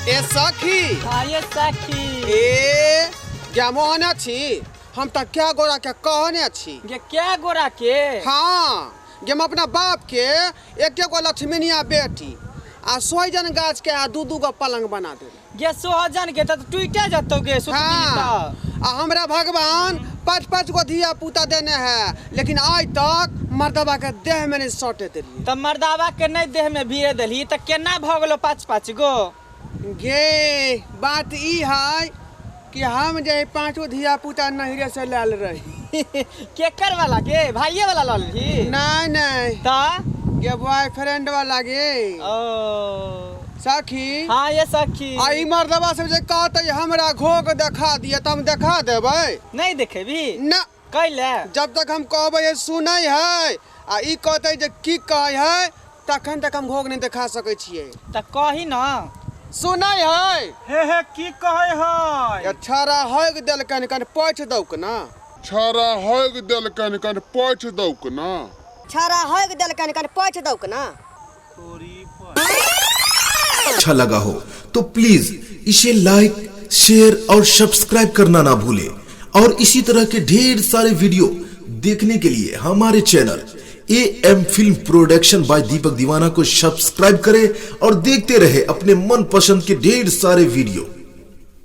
ए सखी। हाँ ये सखी। ए ज्ञामोहन छी, हम तऽ क्या गोरा के कहने छी। गे क्या गोरा के? हाँ गे, हम अपना बाप के एक गो लक्ष्मीनिया बेटी आ सोहजन गाछ के आ दू दू गो पलंग बना देबै। गे सोहजन के तऽ टूटे जतौ गे सुतबी। हाँ तऽ आ हमरा भगवान पाँच पाँच गो धिया पुता देने है, लेकिन आइ तक मर्दबा के देह में नहीं सटे देलिए। तऽ मर्दाबा के नहि देह में भीड़े देलही तऽ केना भऽ गेलो पाँच पाँच गो? गे बात ई है कि हम जे पाँचो धिया पुता नहिरे से लायल रही। केकर वाला गे? भाइये वाला लऽ लेलही? नहीं नहीं। तऽ गे बॉयफ्रेंड वाला गे। ओ सखी। हाँ ये सखी। आ ई मर्दबा सब जे कहतै हमरा घोघ देखा दिअ तऽ हम देखा देबै? नहि देखेबही? ना। कैले? जब तक हम कहबै जे सुनै है आ ई कहतै जे की कहै है, तखन तक हम घोघ नहि देखा सकै छियै। तऽ कही न। सुनै है? हे हे, की कहै है? छाड़ा हगि देलकनि, कनि पोछि दौक ना। छाड़ा हगि देलकनि, कनि पोछि दौक ना। छाड़ा हगि देलकनि, कनि पोछि दौक ना। अच्छा लगा हो तो प्लीज इसे लाइक, शेयर और सब्सक्राइब करना ना भूले और इसी तरह के ढेर सारे वीडियो देखने के लिए हमारे channel A M film production by Deepak Deewana को सब्सक्राइब करें और देखते रहे अपने मन पसंद के ढेर सारे वीडियो।